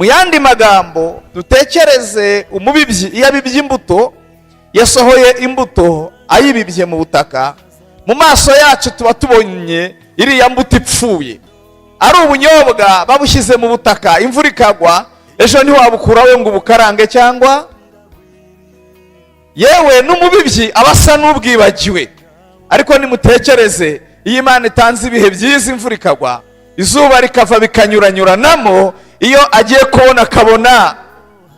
Mu yandi magambo, dutekereze umubibyi iyo abibye imbuto, yasohoye imbuto ayibibye mu butaka. Mu maso yacu tuba tubonye iriya mbuto ipfuye. Ari ubunyobwa babushyize mu butaka, imvura ikagwa, ejo ntiwabukuraho ngo ubukarange, cyangwa yewe n'umubibyi aba asa n'ubwibagiwe. Ariko nimutekereze iyo Imana itanze ibihe byiza, imvura ikagwa, izuba rikava, bikanyuranyuranamo, iyo agiye kubona akabona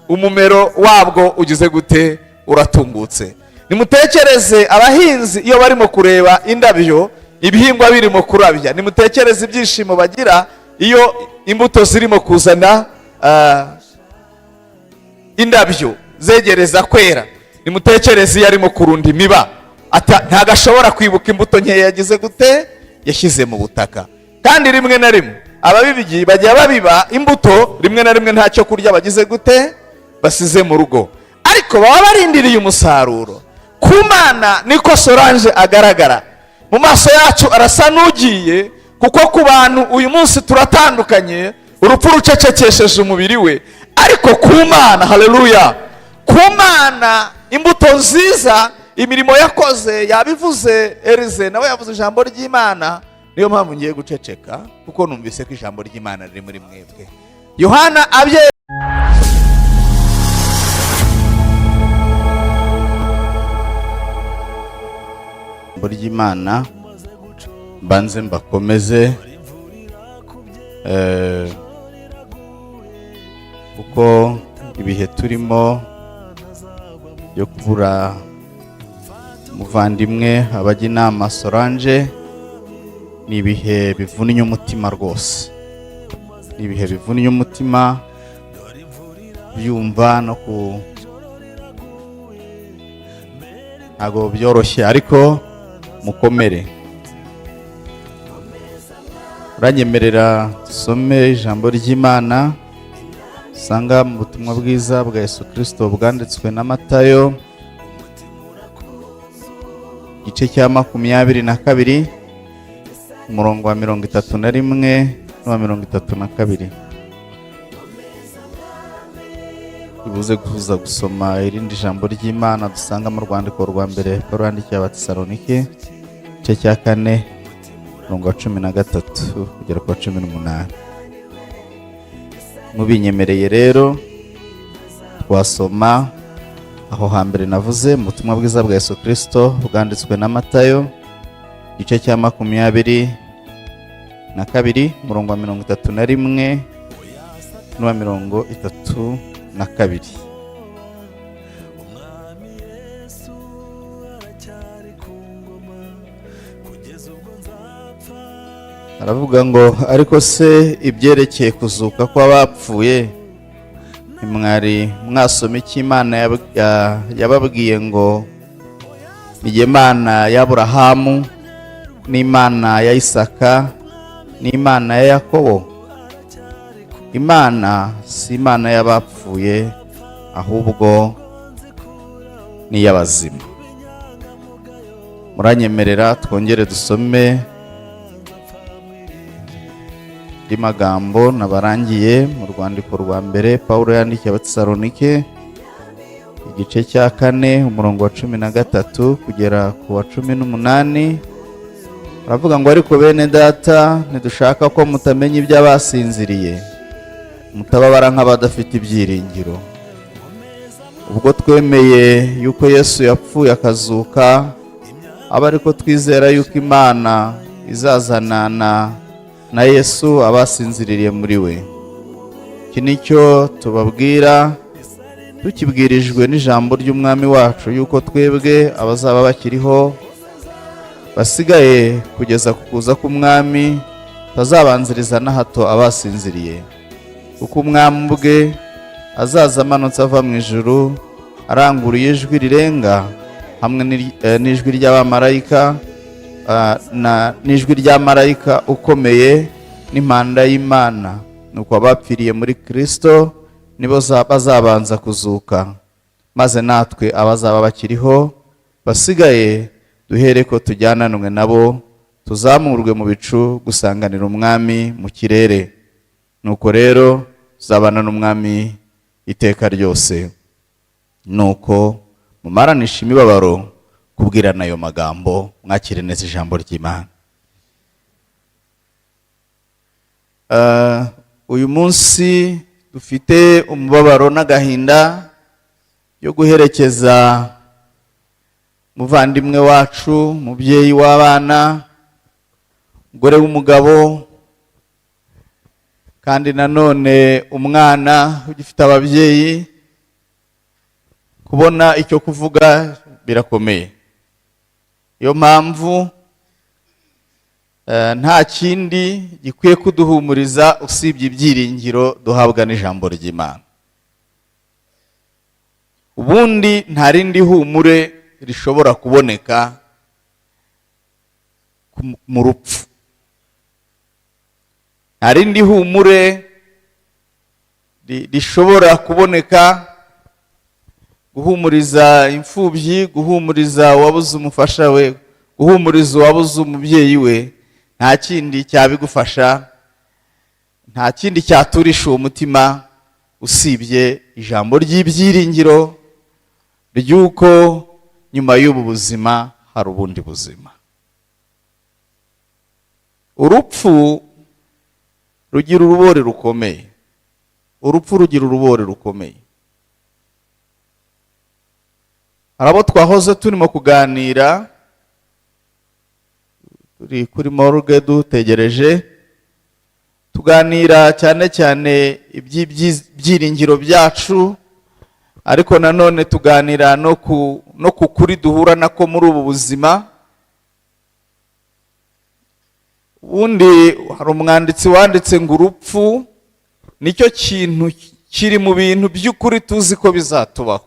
umumero wabwo ugize gute? Uratungutse. Nimutekereze abahinzi iyo barimo kureba indabyo, ibihingwa birimo kurabya. Nimutekereze ibyishimo bagira iyo imbuto zirimo kuzana indabyo zegereza kwera. Nimutekereze iyo arimo kurunda imiba, ntabwo ashobora kwibuka imbuto nkeya yagize gute? Yashyize mu butaka. Kandi rimwe na rimwe ababibyi bajya babiba imbuto, rimwe na rimwe ntacyo kurya bagize gute? Basize mu rugo, ariko baba barindiriye umusaruro. Ku Mana niko Solange agaragara. Mu maso yacu arasa n'ugiye, kuko ku bantu uyu munsi turatandukanye, urupfu rucecekesheje umubiri we. Ariko ku Mana, haleluya, ku Mana imbuto nziza, imirimo yakoze yabivuze. Erize nawe yavuze ijambo ry'Imana, niyo mpamvu ngiye guceceka, kuko numvise ko ijambo ry'Imana riri muri mwebwe. Yohana abye. Ijambo ry'Imana, mbanze mbakomeze, kuko ibihe turimo byo kubura umuvandimwe, abajya inama Solange, ni ibihe bivunnye umutima rwose, ni ibihe bivunnye umutima byumva no ku ntabwo byoroshye, ariko mukomere. Uranyemerera dusome ijambo ry'Imana usanga mu butumwa bwiza bwa Yesu Kirisito bwanditswe na Matayo, igice cya 22, umurongo wa 31 n'uwa 32. Ibuze kuza gusoma irindi jambo ry'Imana dusanga mu rwandiko rwa mbere Pawulo yandikiye Abatesalonike, igice cya 4, umurongo wa 13 kugera ku wa 18. Mubinyemereye rero twasoma aho hambere navuze, mu butumwa bwiza bwa Yesu Kirisito bwanditswe na Matayo, igice cya 22, umurongo wa 31 n'uwa 32. Umwami Yesu aracyari ku ngoma kugeza ubwo nzapfa. Aravuga ngo: "Ariko se ibyerekeye kuzuka kw'abapfuye, ntimwari mwasoma icyo Imana yababwiye ngo: 'Ni jye Mana y'Aburahamu n'Imana ya Isaka n'Imana ya Yakobo'? Imana si Imana y'abapfuye, ahubwo ni iy'abazima." Muranyemerera twongere dusome andi magambo nabarangiye mu rwandiko rwa mbere Pawulo yandikiye Abatesalonike, igice cya 4, umurongo wa 13 kugera ku wa 18. Aravuga ngo: "Ariko bene Data, ntidushaka ko mutamenya iby'abasinziriye, mutababara nk'abadafite ibyiringiro. Ubwo twemeye yuko Yesu yapfuye akazuka, aba ariko twizera yuko Imana izazanana na Yesu abasinziririye muri we. Iki ni cyo tubabwira tukibwirijwe n'ijambo ry'Umwami wacu, yuko twebwe abazaba bakiriho basigaye kugeza ku kuza k'Umwami tazabanziriza na hato abasinziriye, kuko Umwami ubwe azaza amanutse ava mu ijuru, aranguruye ijwi rirenga, hamwe n'ijwi ry'abamarayika, n'ijwi rya marayika ukomeye n'impanda y'Imana. Nuko abapfiriye muri Kristo nibo bazabanza kuzuka, maze natwe abazaba bakiriho basigaye duhere ko tujyananwe nabo, tuzamurwe mu bicu gusanganira Umwami mu kirere. Nuko rero tuzabana n'Umwami iteka ryose. Nuko mumaranisha imibabaro kubwirana ayo magambo. Mwakire neza ijambo ry'Imana. Uyu munsi dufite umubabaro n'agahinda yo guherekeza muvandimwe wacu, umubyeyi w'abana, umugore w'umugabo, kandi nanone umwana ugifite ababyeyi. Kubona icyo kuvuga birakomeye. Iyo mpamvu nta kindi gikwiye kuduhumuriza usibye ibyiringiro duhabwa n'ijambo ry'Imana. Ubundi nta rindi humure rishobora kuboneka mu rupfu, nta rindi humure rishobora kuboneka guhumuriza imfubyi, guhumuriza uwabuze umufasha we, guhumuriza uwabuze umubyeyi we. Nta kindi cyabigufasha, nta kindi cyaturisha uwo mutima usibye ijambo ry'ibyiringiro ry'uko nyuma y'ubu buzima hari ubundi buzima. Urupfu rugira urubori rukomeye, urupfu rugira urubori rukomeye. Hari abo twahoze turimo kuganira turi kuri morgue dutegereje, tuganira cyane cyane iby'ibyiringiro byacu, ariko nanone tuganira no ku kuri duhura nako muri ubu buzima. Ubundi hari umwanditsi wanditse ngo urupfu nicyo kintu kiri mu bintu by'ukuri tuzi ko bizatubaho,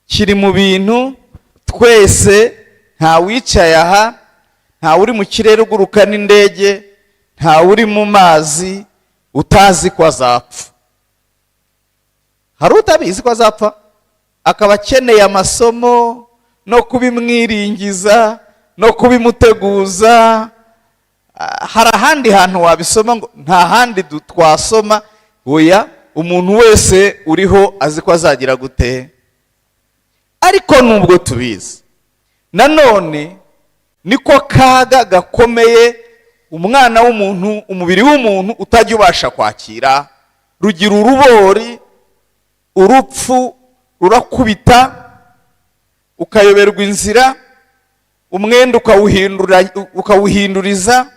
kiri mu bintu twese, nta wicaye aha, nta uri mu kirere uguruka n'indege, nta uri mu mazi utazi ko azapfa. Hari utabizi ko azapfa, akaba akeneye amasomo no kubimwiringiza no kubimuteguza. Hari ahandi hantu wabisoma ngo nta handi twasoma? Oya, umuntu wese uriho azi ko azagira gute. Ariko nubwo tubizi, nanone niko kaga gakomeye umwana w'umuntu, umubiri w'umuntu utajya ubasha kwakira. Rugira urubori, urupfu rurakubita, ukayoberwa inzira, umwenda ukawuhinduriza.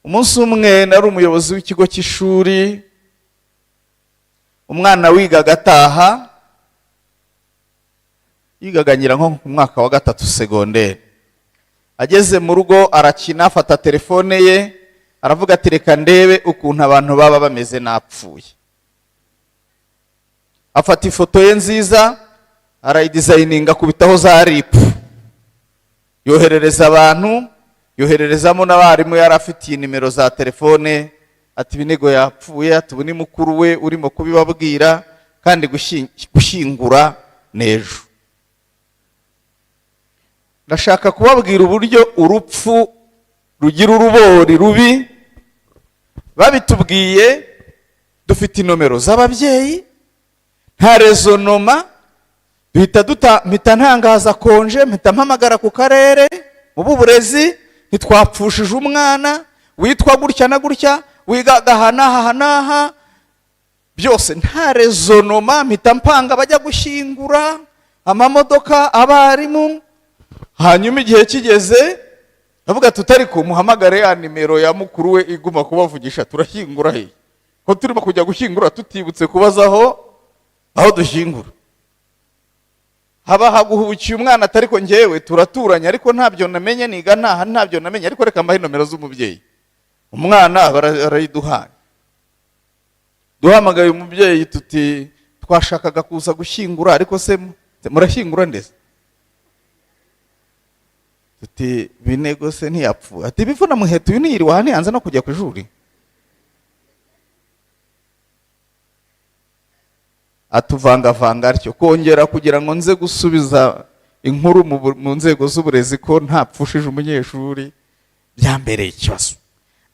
Umunsi umwe nari umuyobozi w'ikigo cy'ishuri, umwana wigaga ataha, yigaga ngira nko mu mwaka wa 3 segonderi. Ageze mu rugo arakina, afata telefone ye aravuga ati reka ndebe ukuntu abantu baba bameze napfuye. Afata ifoto ye nziza arayidizayininga, akubitaho za ripu, yoherereza abantu, yohererezamo n'abarimu yari afitiye nimero za telefone, ati Binego yapfuye, ati ubu ni mukuru we urimo kubibabwira, kandi gushyingura n'ejo. Ndashaka kubabwira uburyo urupfu rugira urubori rubi. Babitubwiye dufite inomero z'ababyeyi, nta rezonoma, mpita ntangaza konje, mpita mpamagara ku karere mu b'uburezi, ntitwapfushije umwana witwa gutya na gutya, wigaga aha n'aha n'aha, byose nta rezonoma. Mpita mpanga bajya gushyingura, amamodoka, abarimu. Hanyuma igihe kigeze avuga tutari ko muhamagare ya nimero ya mukuru we iguma kubavugisha, turashyingura he ko turimo kujya gushyingura tutibutse kubaza aho dushyingura. Haba haguhubukiye umwana atari ko njyewe turaturanye, ariko ntabyo namenye, niga ntaha ntabyo namenye, ariko reka mbahe nomero z'umubyeyi. Umwana arayiduhaye. Duhamagaye umubyeyi tuti twashakaga kuza gushyingura, ariko se murashyingura ndetse? Tuti Binego se ntiyapfuye? Ati bivuna muheto uyu ntiyiriwe aha, ntiyanze no kujya ku ishuri. Atuvangavanga atyo, kongera kugira ngo nze gusubiza inkuru mu nzego z'uburezi ko ntapfushije umunyeshuri, byambereye ikibazo.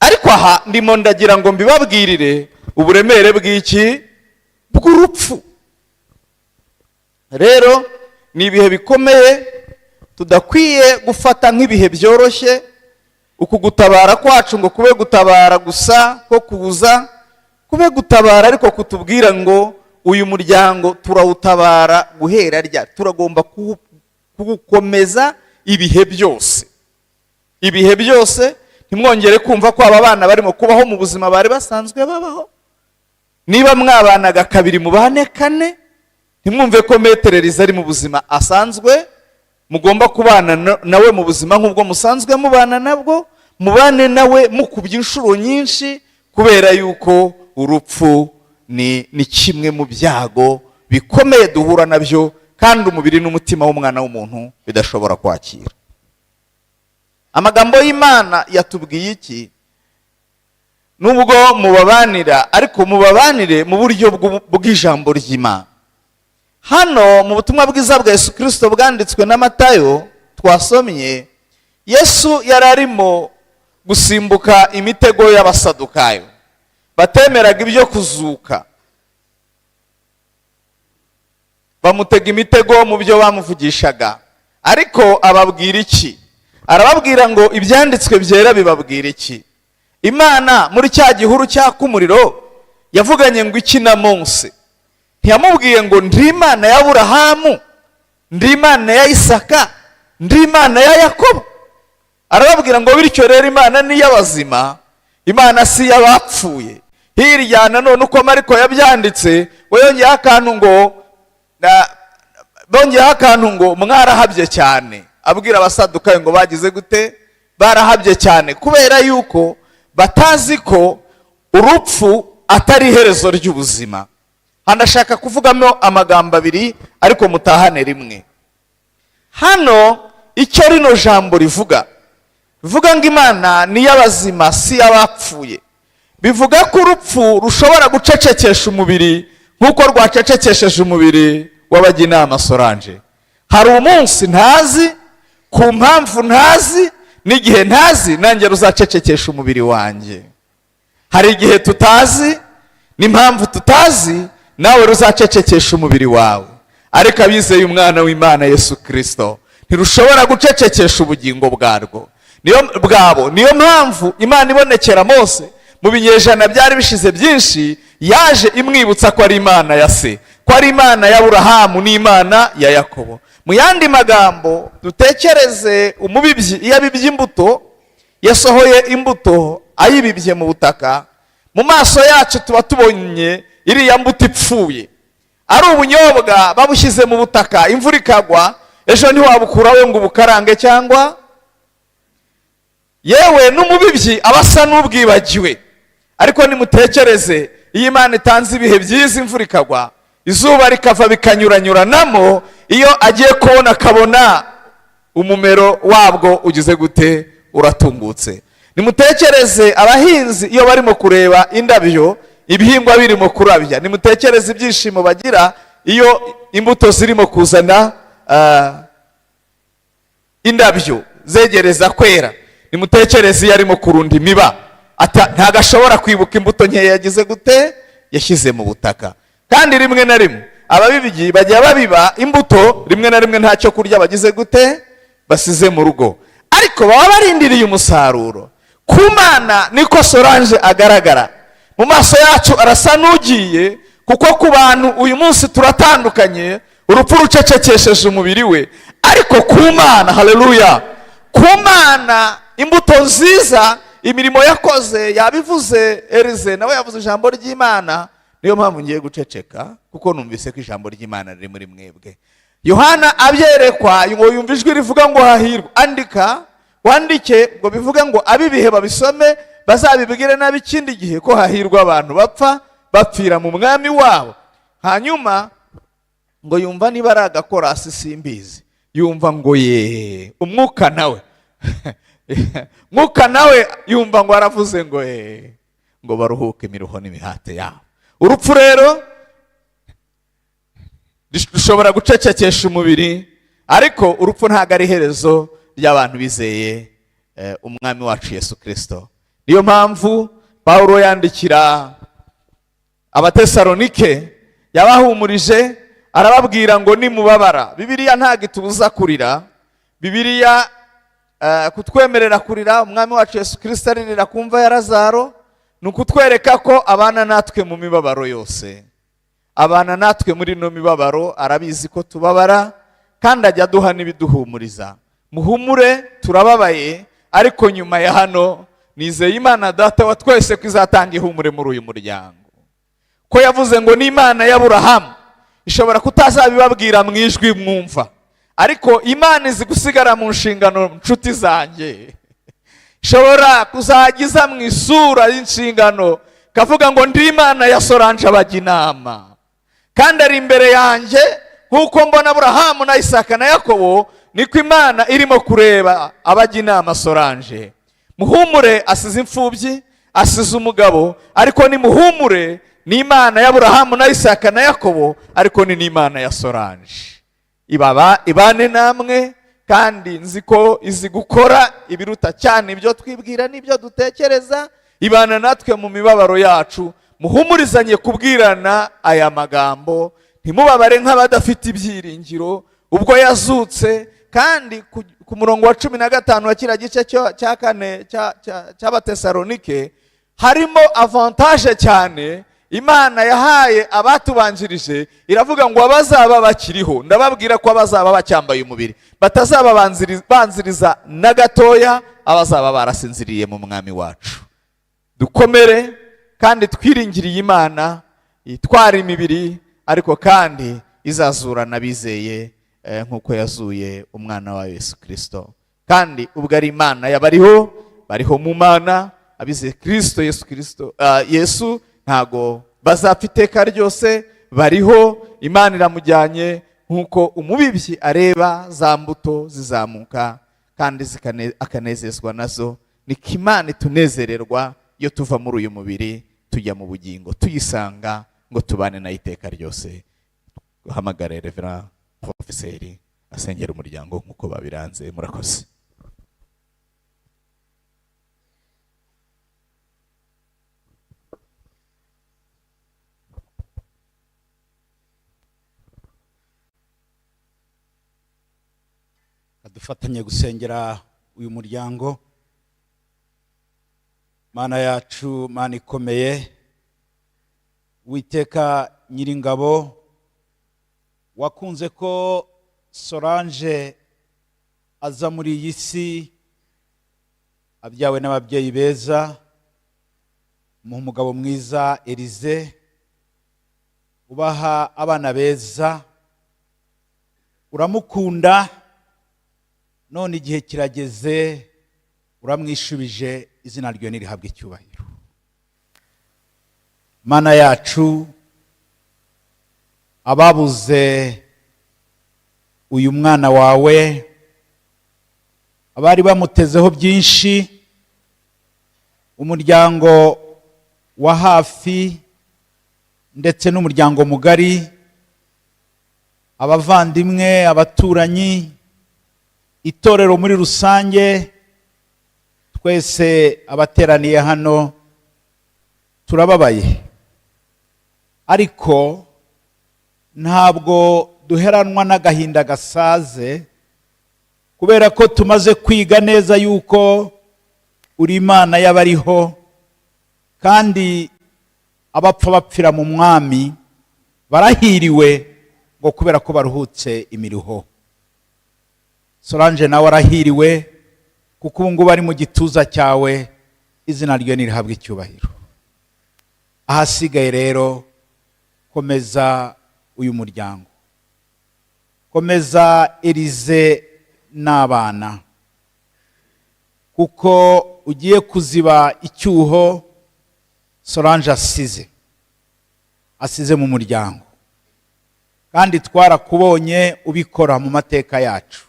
Ariko aha ndimo ndagira ngo mbibabwirire uburemere bw'iki? Bw'urupfu. Rero ni ibihe bikomeye tudakwiye gufata nk'ibihe byoroshye. Uku gutabara kwacu ngo kube gutabara gusa ko kuza kube gutabara, ariko kutubwira ngo uyu muryango turawutabara guhera rya, turagomba kuwukomeza ibihe byose, ibihe byose. Ntimwongere kumva ko aba bana barimo kubaho mu buzima bari basanzwe babaho. Niba mwabanaga kabiri, mubane kane. Ntimwumve ko Maître Riza ari mu buzima asanzwe, mugomba kubana nawe mu buzima nk'ubwo musanzwe mubana nabwo. Mubane nawe mukubye inshuro nyinshi, kubera yuko urupfu ni kimwe mu byago bikomeye duhura nabyo, kandi umubiri n'umutima w'umwana w'umuntu bidashobora kwakira. Amagambo y'Imana yatubwiye iki? Nubwo mubabanira, ariko mubabanire mu buryo bw'ijambo ry'Imana. Hano mu butumwa bwiza bwa Yesu Kirisito bwanditswe na Matayo twasomye, Yesu yari arimo gusimbuka imitego y'Abasadukayo batemeraga ibyo kuzuka. Bamutega imitego mu byo bamuvugishaga, ariko ababwira iki? Arababwira ngo ibyanditswe byera bibabwira iki? Imana muri cya gihuru cyaka umuriro yavuganye ngo iki na Mose? Ntiyamubwiye ngo ndi Imana ya Aburahamu, ndi Imana ya Isaka, ndi Imana ya Yakobo? Arababwira ngo bityo rero Imana ni iy'abazima, Imana si iy'abapfuye. Hirya nanone uko Mariko yabyanditse, we yongeyeho akantu ngo bongeyeho akantu ngo mwarahabye cyane. Abwira Abasadukayo ngo bagize gute? Barahabye cyane, kubera yuko batazi ko urupfu atari iherezo ry'ubuzima. Hano ashaka kuvugamo amagambo abiri, ariko mutahane rimwe. Hano icyo rino jambo rivuga, bivuga ngo Imana ni iy'abazima, si iy'abapfuye. Bivuga ko urupfu rushobora gucecekesha umubiri nk'uko rwacecekesheje umubiri w'abajya inama Solange. Hari umunsi ntazi, ku mpamvu ntazi n'igihe ntazi, nanjye ruzacecekesha umubiri wanjye. Hari igihe tutazi n'impamvu tutazi, nawe ruzacecekesha umubiri wawe. Ariko abizeye umwana w'Imana Yesu Kirisito, ntirushobora gucecekesha ubugingo bwarwo, niyo bwabo. Niyo mpamvu Imana ibonekera Mose mu binyejana byari bishize byinshi, yaje imwibutsa ko ari Imana ya se, ko ari Imana ya Aburahamu n'Imana ya Yakobo. Mu yandi magambo, dutekereze umubibyi iyo abibye imbuto, yasohoye imbuto ayibibye mu butaka. Mu maso yacu tuba tubonye iriya mbuto ipfuye. Ari ubunyobwa babushyize mu butaka, imvura ikagwa, ejo ntiwabukuraho ngo ubukarange, cyangwa yewe n'umubibyi aba asa n'ubwibagiwe. Ariko nimutekereze iyo Imana itanze ibihe byiza, imvura ikagwa, izuba rikava, bikanyuranyuranamo, iyo agiye kubona akabona umumero wabwo ugize gute? Uratungutse. Nimutekereze abahinzi iyo barimo kureba indabyo, ibihingwa birimo kurabya. Nimutekereze ibyishimo bagira iyo imbuto zirimo kuzana indabyo zegereza kwera. Nimutekereze iyo arimo kurunda imiba, ntabwo ashobora kwibuka imbuto nkeya yagize gute? Yashyize mu butaka. Kandi rimwe na rimwe ababibyi bajya babiba imbuto, rimwe na rimwe ntacyo kurya bagize gute? Basize mu rugo, ariko baba barindiriye umusaruro. Ku Mana niko Solange agaragara. Mu maso yacu arasa n'ugiye, kuko ku bantu uyu munsi turatandukanye, urupfu rucecekesheje umubiri we. Ariko ku Mana, haleluya, ku Mana imbuto nziza, imirimo yakoze yabivuze. Erize nawe yavuze ijambo ry'Imana, niyo mpamvu ngiye guceceka, kuko numvise ko ijambo ry'Imana riri muri mwebwe. Yohana abyerekwa ngo yumva ijwi rivuga ngo hahirwa, andika, wandike ngo bivuge ngo ab'ibihe babisome, bazabibwire nabi ikindi gihe, ko hahirwa abantu bapfa bapfira mu Mwami wabo. Hanyuma ngo yumva niba ari agakorasi simbizi, yumva ngo ye umwuka nawe, mwuka nawe yumva ngo aravuze ngo ye ngo baruhuke imiruho n'imihate yabo. Urupfu rero rushobora gucecekesha umubiri, ariko urupfu ntabwo ari iherezo ry'abantu bizeye Umwami wacu Yesu Kirisito. Niyo mpamvu Pawulo yandikira Abatesalonike yabahumurije, arababwira ngo nimubabara. Bibiliya ntabwo itubuza kurira. Bibiliya kutwemerera kurira, Umwami wacu Yesu Kirisito aririra ku mva ya Lazaro, ni ukutwereka ko abana natwe mu mibabaro yose, abana natwe muri ino mibabaro, arabizi ko tubabara kandi ajya aduha n'ibiduhumuriza. Muhumure, turababaye, ariko nyuma ya hano nizeye Imana Data wa twese ko izatanga ihumure muri uyu muryango, ko yavuze ngo ni Imana y'Aburahamu. Ishobora kutazabibabwira mu ijwi mwumva, ariko Imana izi gusigara mu nshingano. Nshuti zanjye, ishobora kuzajya iza mu isura y'inshingano, kavuga ngo ndi Imana ya Solange abajya inama, kandi ari imbere yanjye. Nk'uko mbona Aburahamu na Isaka na Yakobo, niko Imana irimo kureba abajya inama Solange. Muhumure, asize imfubyi, asize umugabo, ariko nimuhumure, ni Imana y'Aburahamu na Isaka na Yakobo, ariko ni n'Imana ya Solange. Ibaba ibane namwe, kandi nzi ko izi gukora ibiruta cyane ibyo twibwira n'ibyo dutekereza. Ibana natwe mu mibabaro yacu. Muhumurizanye kubwirana aya magambo, ntimubabare nk'abadafite ibyiringiro ubwo yazutse. Kandi ku murongo wa 15 wa kiriya gice cya kane cy'Abatesalonike harimo avantage cyane Imana yahaye abatubanjirije. Iravuga ngo abazaba bakiriho, ndababwira ko abazaba bacyambaye umubiri batazaba banziriza na gatoya abazaba barasinziriye mu Mwami wacu. Dukomere kandi twiringiriye Imana itwara imibiri, ariko kandi izazura n'abizeye, nk'uko yazuye umwana wa Yesu Kirisito. Kandi ubwo ari Imana y'abariho, bariho mu Mana, abizeye Kirisito Yesu, Kirisito Yesu, ntago bazapfa iteka ryose, bariho. Imana iramujyanye nk'uko umubibyi areba za mbuto zizamuka kandi akanezezwa nazo, niko Imana itunezererwa iyo tuva muri uyu mubiri tujya mu bugingo, tuyisanga ngo tubane nayo iteka ryose. Duhamagare Reverend Porofeseri asengera umuryango nk'uko babiranze. Murakoze. Dufatanye gusengera uyu muryango. Mana yacu, Mana ikomeye, Witeka Nyiringabo, wakunze ko Solange aza muri iyi si abyawe n'ababyeyi beza, muha umugabo mwiza Elize, ubaha abana beza, uramukunda, none igihe kirageze uramwishubije, izina ryawe nirihabwe icyubahiro. Mana yacu, ababuze uyu mwana wawe, abari bamutezeho byinshi, umuryango wa hafi ndetse n'umuryango mugari, abavandimwe, abaturanyi, itorero muri rusange, twese abateraniye hano turababaye, ariko ntabwo duheranwa n'agahinda gasaze, kubera ko tumaze kwiga neza yuko uri Imana y'abariho, kandi abapfa bapfira mu Mwami barahiriwe, ngo kubera ko baruhutse imiruho. Solange nawe arahiriwe, kuko ubu ngubu ari mu gituza cyawe, izina rye nirihabwe icyubahiro. Ahasigaye rero, komeza uyu muryango, komeza Elize n'abana, kuko ugiye kuziba icyuho Solange asize mu muryango, kandi twarakubonye ubikora mu mateka yacu.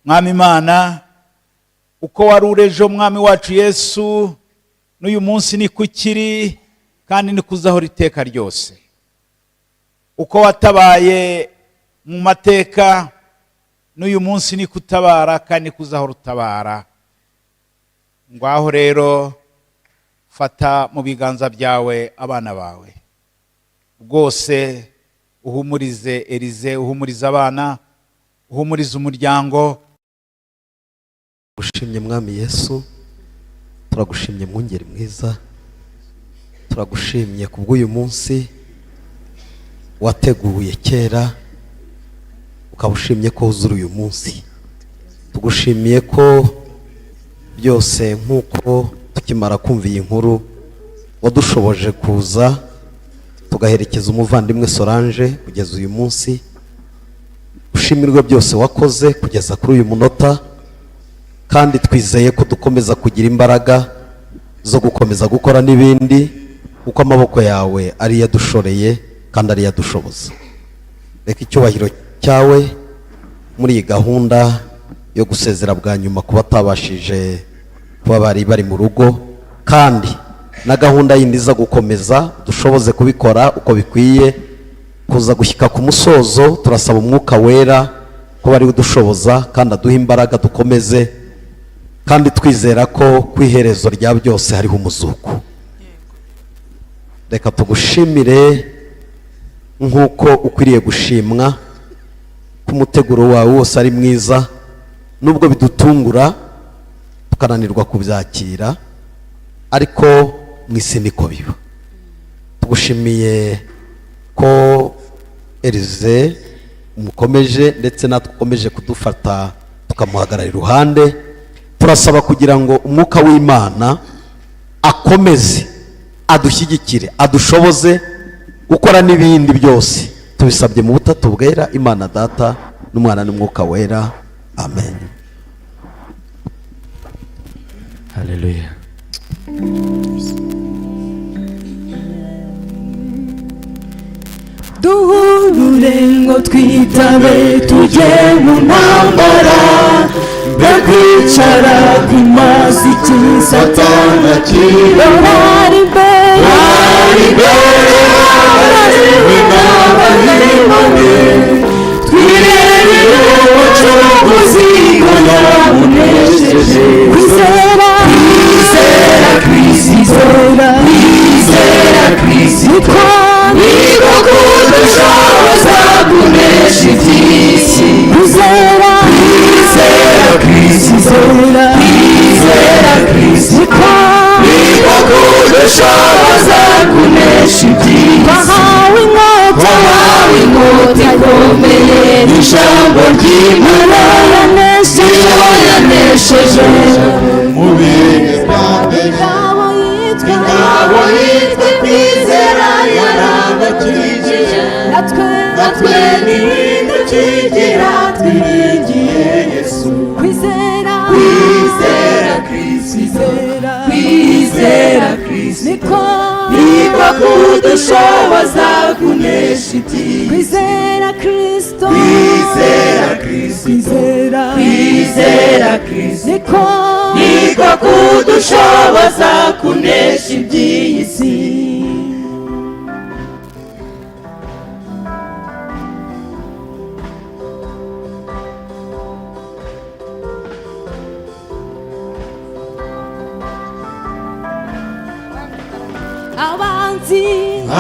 Mwami Imana, uko wari uri ejo, Mwami wacu Yesu, n'uyu munsi niko ukiri, kandi niko uzahora iteka ryose. Uko watabaye mu mateka, n'uyu munsi niko utabara, kandi niko uzahora utabara. Ngaho rero fata mu biganza byawe abana bawe rwose, uhumurize Elize, uhumurize abana, uhumurize umuryango. Gushimye Mwami Yesu, turagushimye mwungeri mwiza, turagushimye kubw'uyu munsi wateguye kera, ukaba ushimye ko wuzura uyu munsi. Tugushimiye ko byose nk'uko tukimara kumva iyi nkuru wadushoboje kuza tugaherekeza umuvandimwe Solange kugeza uyu munsi. Ushimirwe byose wakoze kugeza kuri uyu munota, kandi twizeye ko dukomeza kugira imbaraga zo gukomeza gukora n'ibindi, kuko amaboko yawe ariyo adushoreye kandi ariyo adushoboza. Reka icyubahiro cyawe muri iyi gahunda yo gusezera bwa nyuma ku batabashije kuba bari bari mu rugo, kandi na gahunda yindi iza gukomeza dushoboze kubikora uko bikwiye kuza gushyika ku musozo. Turasaba Umwuka Wera ko bari udushoboza kandi aduha imbaraga dukomeze, kandi twizera ko ku iherezo rya byose hariho umuzuko. Reka tugushimire nk'uko ukwiriye gushimwa, ko umuteguro wawe wose ari mwiza, nubwo bidutungura tukananirwa kubyakira, ariko mu isi niko biba. Tugushimiye ko Elize umukomeje, ndetse natwe ukomeje kudufata tukamuhagarara iruhande. Turasaba kugira ngo Umwuka w'Imana akomeze adushyigikire, adushoboze gukora n'ibindi byose. Tubisabye mu butatu bwera, Imana Data n'Umwana n'Umwuka Wera, amen. Haleluya. Duhurure ngo twitabe, tujye mu ntambara, be kwicara ku mazi Satana bari imbere, bari imbere, n'abahemane, twirebere Umucunguzi ko yamunesheje. Kwizera, kwizera Kristo, kwizera Kristo niko kudushoboza kunesha iby'isi. Kwizera, kwizera Kristo, kwizera Kristo niko kudushoboza kunesha iby'isi. Twahawe inkota, twahawe inkota ikomeye, ijambo ry'Imana niyo yanesheje. Ingabo yitwa, ingabo yitwa kwizera yarabakijije, natwe, natwe ntidukigira, twiringiye Yesu. Kwizera, kwizera Kristo, kwizera Kristo niko, niko kudushoboza kunesha iby'isi. Kwizera Kristo, kwizera Kristo, kwizera, kwizera Kristo niko, niko kudushoboza kunesha iby'iyi si. Abanzi,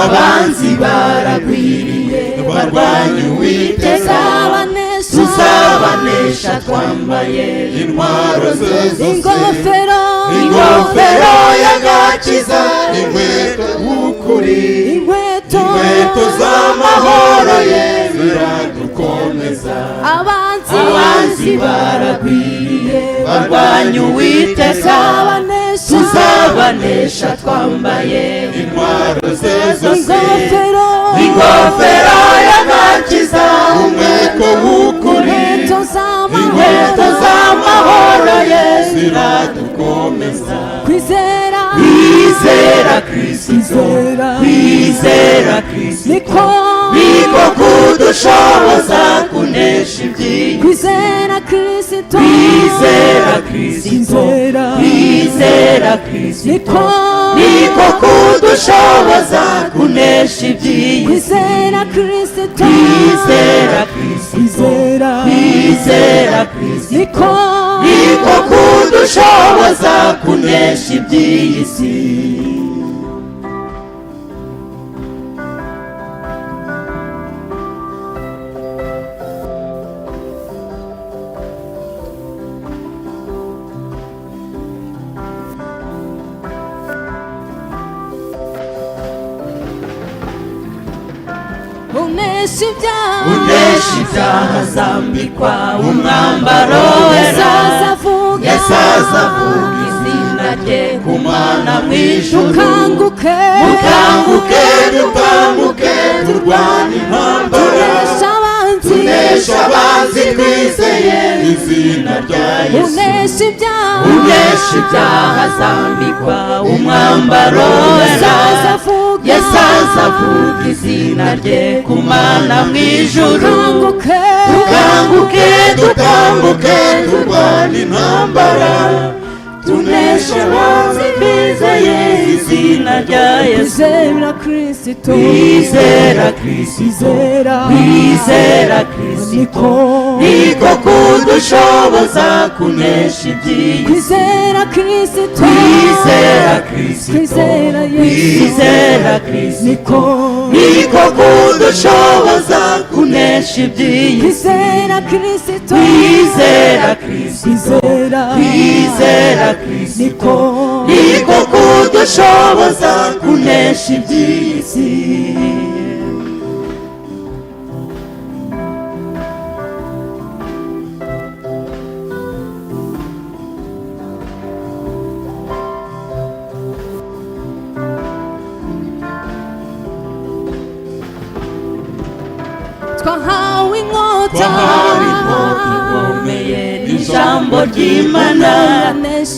abanzi baragwiriye, barwanya Uwiteka. Tuzabanesha, tuzabanesha twambaye intwaro ze zose, ingofero, ingofero y'agakiza, inkweto w'ukuri, inkweto, inkweto z'amahoro ye ziradukomeza. Abanzi, abanzi baragwiriye, barwanya Uwiteka. Tuzabanesha, tuzabanesha twambaye intwaro ze zose, ingofero, ingofero y'agakiza, umweko w'ukuri, inkweto inkweto z'amahoro, z'amahoro ye ziradukomeza. Kwizera, Kwizera Kristo, kwizera Kristo niko, niko kudushoboza kunesha iby'iyi. Kwizera Kristo, Kwizera Kristo, kwizera Kristo niko, niko kudushoboza kunesha iby'iyi. Kwizera Kristo, Kwizera Kristo, kwizera Kristo niko. Niko kudushoboza kunesha iby'iyi si. Unesha ibyaha. Unesha ibyaha azambikwa umwambaro wera. Yesu azavuga. Yesu azavuga izina rye ku Mana mu ijuru. Mukanguke. Mukanguke, dukanguke, turwane intambara. Tunesha abanzi. Tunesha abanzi twizeye izina rya Yesu. Unesha ibyaha. Unesha ibyaha azambikwa umwambaro Yesu wera. azavuga. Yesu azavuga izina rye ku Mana mu ijuru. Mukanguke. Dukanguke, dukanguke, turwane intambara. Tunesha abanzi twizeye izina rya Yesu. Kwizera Kristo. Kwizera Kristo. Kwizera. Kwizera Kristo. Niko. Niko kudushoboza kunesha iby'iyi si. Kwizera Kristo. Kwizera Kristo. Kwizera Yesu. Kwizera Kristo. Niko. Niko kudushoboza kunesha iby'iyi si. Kwizera Kristo. Kwizera Kristo. Kwizera. Kwizera Kristo. Niko. Niko kudushoboza kunesha iby'iyi si. Twahawe inkota. Twahawe inkota ikomeye n'ijambo ry'Imana,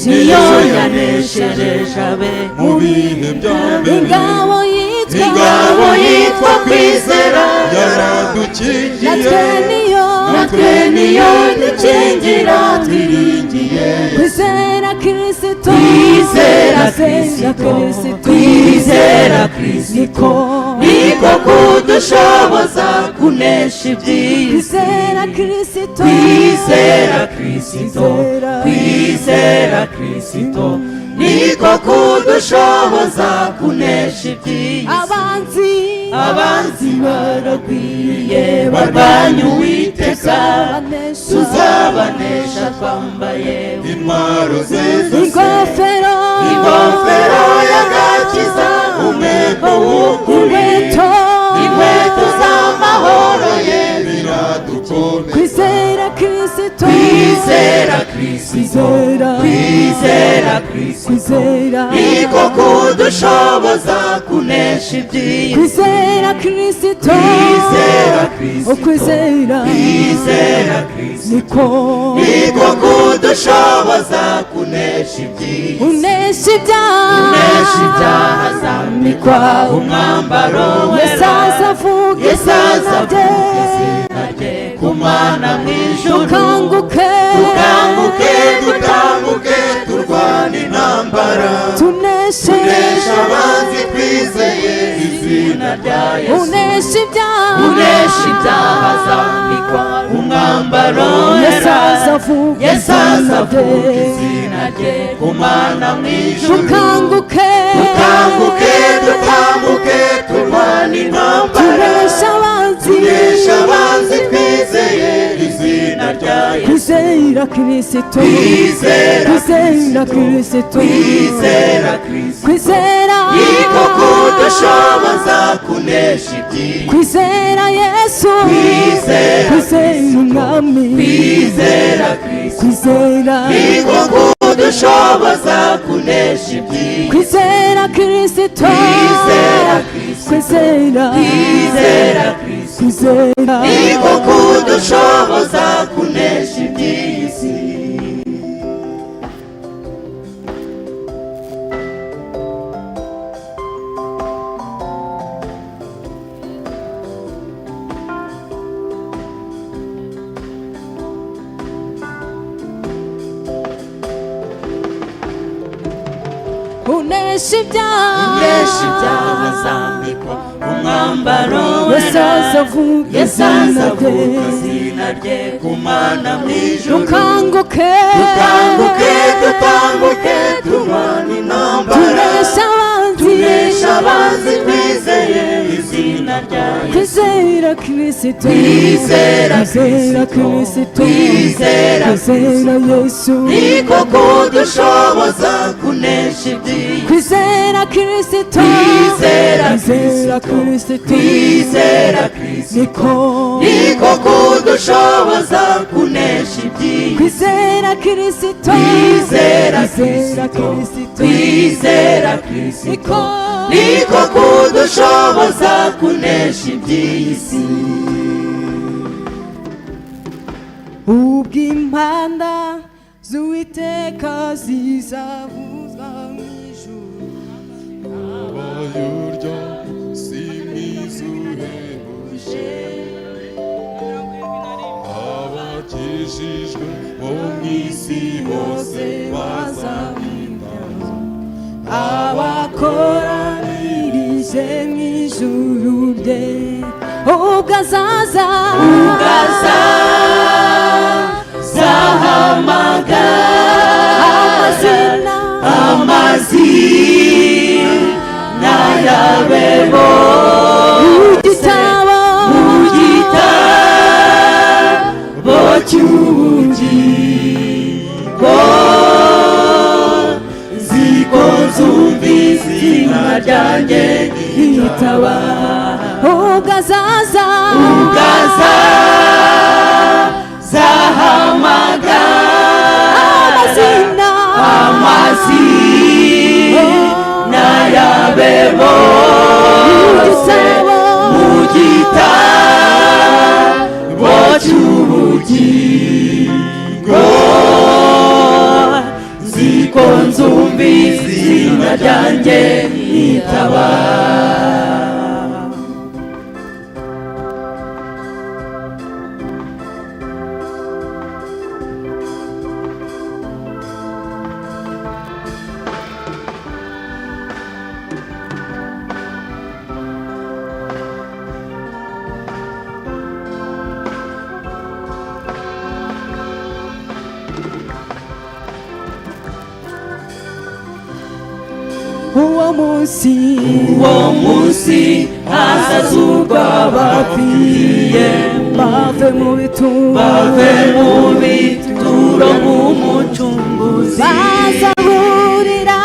niyo yaneshereje abe mu bihe bya mbere. Ingabo yitwa. Ingabo yitwa kwizera yaradukingiye. Natwe niyo. Natwe niyo dukingira, twiringiye. Kwizera Kristo. Kwizera Kwizera Kristo. Kristo. Kwizera Kristo. Niko. Niko kudushoboza kunesha iby'iyi si. Kwizera Kristo. Kwizera Kristo. Kwizera Kristo. Niko kudushoboza kunesha iby'iyi si. Abanzi. Abanzi baragwiriye, barwanya Uwiteka. Tuzabanesha. Tuzabanesha twambaye intwaro ze zose. Ingofero. Ingofero y'agakiza, umweko w'ukuri. Inkweto. Inkweto z'amahoro ye. Biradukomeza. Kwizera Kristo. Kwizera Kristo. Kwizera. Kwizera Kristo. Kwizera. Niko kudushoboza kunesha iby'iyi si. Kwizera Kristo. Kwizera Kristo. Ukwizera. Kwizera Kristo. Niko. Niko kudushoboza kunesha iby'iyi si. Unesha ibyaha. Unesha ibyaha azambikwa umwambaro Yesu wera. azavuga Yesu izina azavuga rye. izina rye ku Mana mu ijuru. Dukanguke. Dukanguke, dukanguke, turwane intambara. Tuneshe. Tunesha abanzi twizeye izina rya Yesu. Unesha ibyaha. Unesha ibyaha azambikwa umwambaro Yesu wera. azavuga Yesu izina azavuga rye. izina rye ku Mana mu ijuru. Dukanguke. Dukanguke, dukanguke, turwane intambara. Tuneshe abanzi. Tunesha abanzi twizeye izina rya Yesu. Kwizera Kristo. Kwizera Kwizera Kristo. Kwizera Kristo. Kwizera. Niko kudushoboza kunesha iby'iyi si. Kwizera Yesu. Kwizera Kwizera Umwami. Kwizera Kristo. Kwizera. Niko kudushoboza kunesha iby'iyi si. Kwizera Kristo. Kwizera Kristo. Kwizera. Kwizera Kristo. Kwizera. Niko kudushoboza kunesha iby'iyi si. Unesha ibyaha. Unesha ibyaha azambikwa umwambaro Yesu wera. azavuga Yesu izina azavuga rye. izina izina rye kumana mu ijuru. Dukanguke, Dukanguke, dutambuke, turwane intambara. Tunesha abanzi. Tunesha abanzi twizeye izina rya Yesu. Kwizera Kristo. Kwizera. Kwizera Kristo. Kwizera. Kwizera Yesu. Niko kudushoboza kunesha iby'isi. Kwizera Kristo. Kwizera. Kwizera Kristo. Kwizera Kristo. Niko. Niko kudushoboza kunesha iby'isi. Kwizera Kristo. Kwizera. Kwizera Kristo. Kwizera Kristo. Niko. Niko kudushoboza kunesha iby'isi. Ubw'impanda z'Uwiteka zizavuzwa mu ijuru. Abayurya si mwiza uhebuje, abakijijwe bo mu isi bose bazahimbaza. Abakoranirije mu ijuru rye, ubwo azaza. Ugazahamagara. Amazina. Amazina yawe mu bose. Gitabo. Mu gitabo cy'ubugingo, nziko nzumva izina ryanjye. Yitaba ubwo azaza. Ugazahamagara. Amazina. Amazina yawe bose. Gitabo. Mu gitabo cy'ubugingo, nziko nzumva izina ryanjye nitaba. Uwo munsi. Uwo munsi hazazurwa abapfiriye. Bave mu bituro. Bave mu bituro nk'umucunguzi. Bazahurira.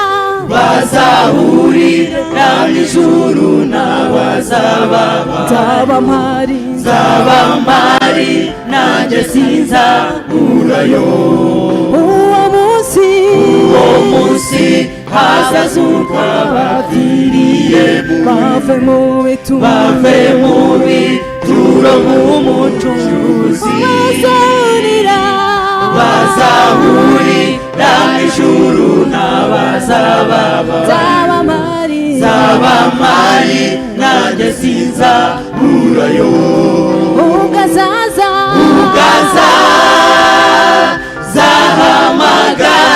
Bazahurira mu ijuru n'abazaba. Nzaba mpari. Nzaba mpari nanjye sinzaburayo. Uwo munsi. Uwo munsi hazazurwa abapfiriye. Bave mu bituro. Bave mu bituro nk'umucunguzi. Bazahurira. Bazahurira mu ijuru n'abazaba. Nzaba mpari. Nzaba mpari nanjye sinzaburayo. Ubwo azaza. Ugazahamagara.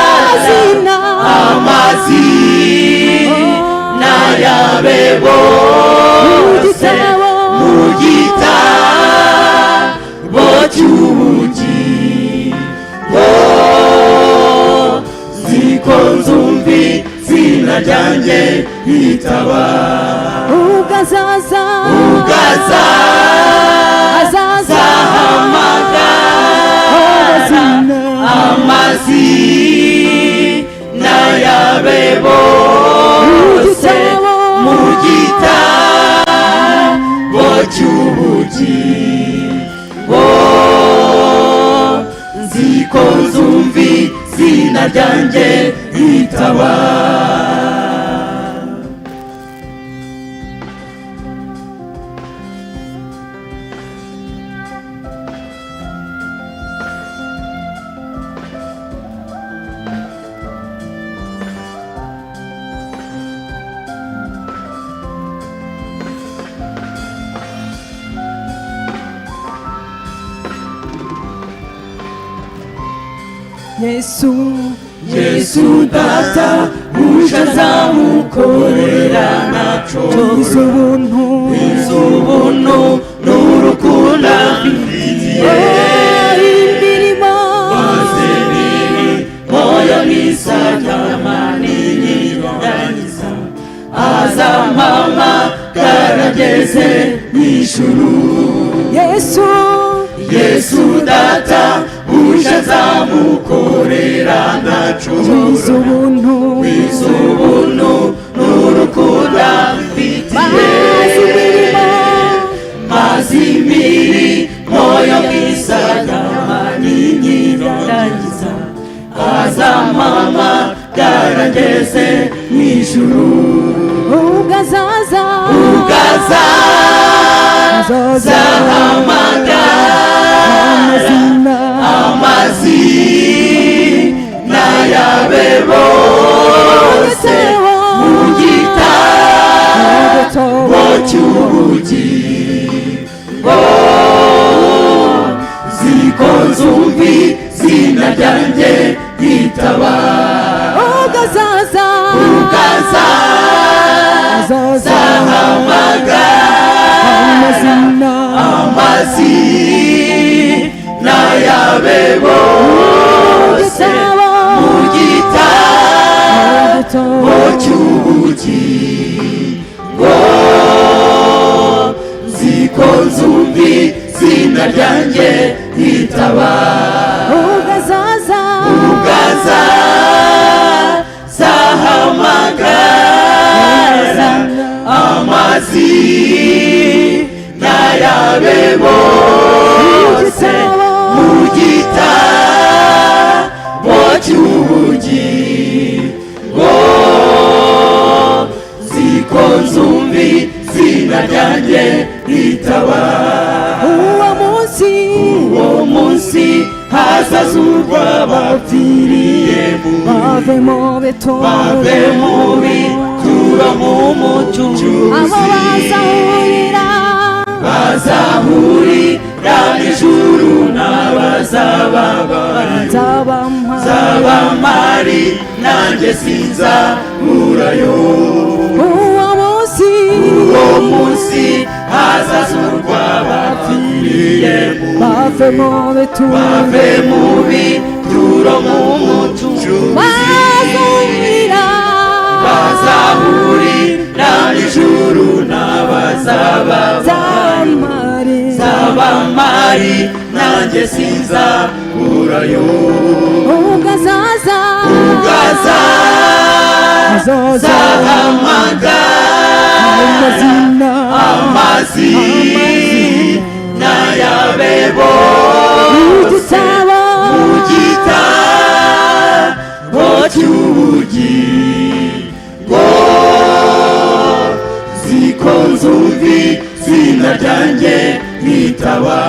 Amazina. Amazina yabe bose. Gitabo. Mu gitabo cy'ubugingo, ziko nzumva izina ryanjye ritaba. Ubwo azaza. Ugaza. Azaza. Zahamagara. Amazina. Amazina yabe bose. Gitabo. Mu gitabo cy'ubugingo, nziko nzumva izina ryanjye ritaba. Yesu. Yesu data uje azamukorera naco. Iz'ubuntu. Iz'ubuntu n'urukundo afitiye. Ngeze mu ijuru. Yesu, Yesu data uje nzamukorera ntacogora. Wize ubuntu, Wize ubuntu n'urukundo mfitiye. Mazi imirimo, Mazi imirimo yo mu isi ninyirangiza, azampamagara ngeze mu ijuru. Ubwo azaza, Ubwo azaza, azahamagara amazina, amazina yabe bose mu gitabo cy'ubugingo, ziko nzumva izina ryanjye ryitaba. Ubwo azaza, Ubwo azaza, azahamagara amazina, amazina yabe bose gitabo, mu gitabo gitabo cy'ubugingo, nziko nzumva izina ryanjye ryitaba. Ubwo azaza, Ubwo azahamagara amazina yabe bose mu gitabo cy'ubugingo, nziko nzumva izina ryanjye ritaba. Uwo munsi, Uwo munsi hazazurwa abapfiriye mu bave mu bituro, bave mu bituro mu mucuzi. Aho bazahurira, Bazahurira n'ijuru n'abazaba bari nzabampa, Nzabamari nanjye sinzaburayo. Uwo munsi, Uwo munsi hazazurwa abapfiriye mu bave mu bituro, bave mu bituro mu mucuzi. Bazahurira, Bazahurira n'ijuru n'abazaba nzabamare, Nzabamari nanjye sinzaburayo. Ubwo azaza, Ubwo azaza, azahamagara amazina, amazina yabe bose igitabo, mu gitabo cy'ubugingo, ziko nzumva izina ryanjye nkitaba.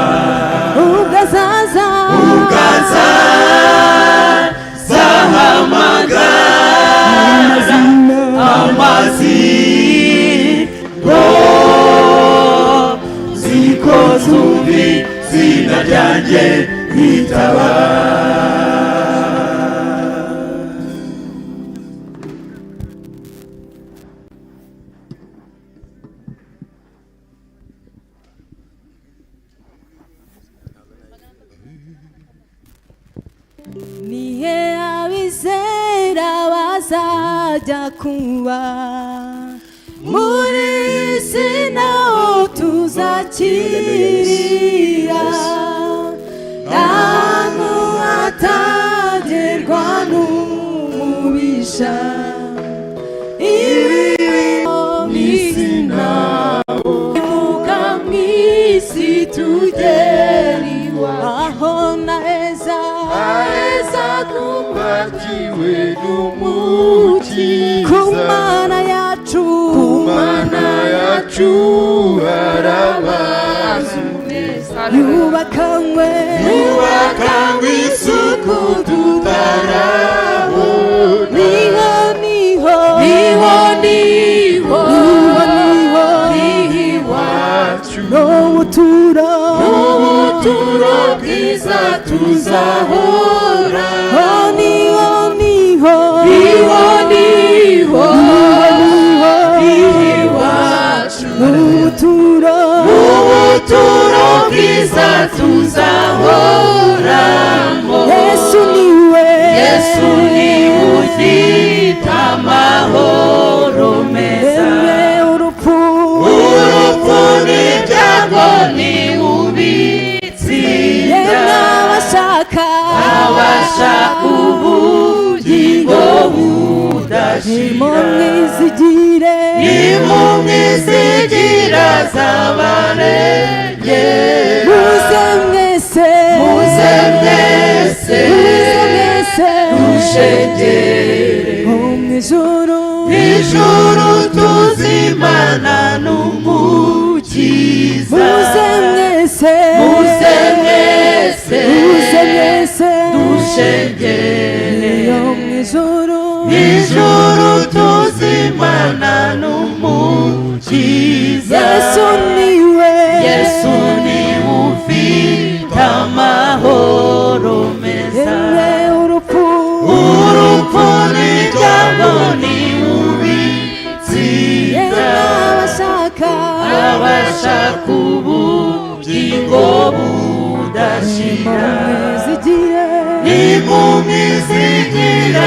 Ubwo azaza, Ubwo azahamagara amazina, ziko nzumva izina ryanjye nkitaba. Nihe abizera bazajya kuba muri iyi si, naho tuzakirira ahantu hatagerwa n'umubisha. Ibi n'isi naho imuka mu isi tugera iwacu, aho naheza Aheza twubakiwe n'Umukiza. Ku Mana yacu, Ku Mana yacu harabazu neza, yubakanywe, yubakanywe isuku tutarabona. Niho, niho, Niho, niho, niho, niho, niho iwacu, n'ubuturo, ubuturo bwiza tuzahora. Oh, niho, niho, Niho, niho, niho, niho, niho iwacu, n'ubuturo, ubuturo bwiza tuzahoramo. Yesu niwe, Yesu niwe ufite amahoro meza. Emwe urupfu, Urupfu budashira. Nimumwizigire. Nimumwizigira azabarengera. Muze mwese. Muze mwese. Muze mwese. Dushengere. Ho mu ijuru. Ijuru tuzimana n'Umukiza. Muze mwese. Muze mwese. Muze mwese. Dushengere. Yo mu ijuru. Ijuru tuzimana n'Umukiza. Yesu niwe. Yesu niwe ufite amahoro meza. Yewe urupfu. Urupfu n'ibyago ni ubitsinda. Yewe abashaka. Abashaka ubugingo budashira. Nimumwizigire. Nimumwizigira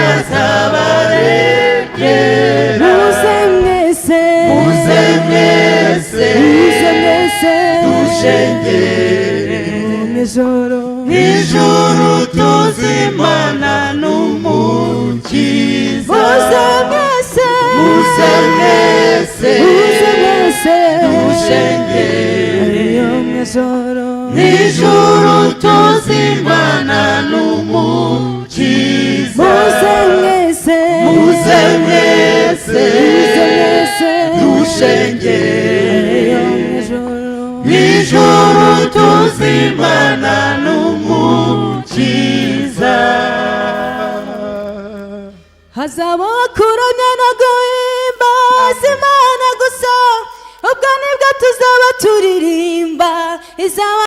azabarengera. Muze mwese. Muze mwese. Muze mwese. Dushengere. Mu ijuru. Ijuru tuzimana n'Umukiza. Muze mwese. Muze mwese. Muze mwese. Dushengere. Yo mu ijuru. Ijuru tuzimana n'Umukiza. Muze mwese. Muze mwese. Muze mwese. Dushengere. Yo mu ijuru. Ijuru tuzimana n'Umukiza. Hazabaho kuramya no guhimbaza Imana gusa, ubwo nibwo tuzaba turirimba izaba.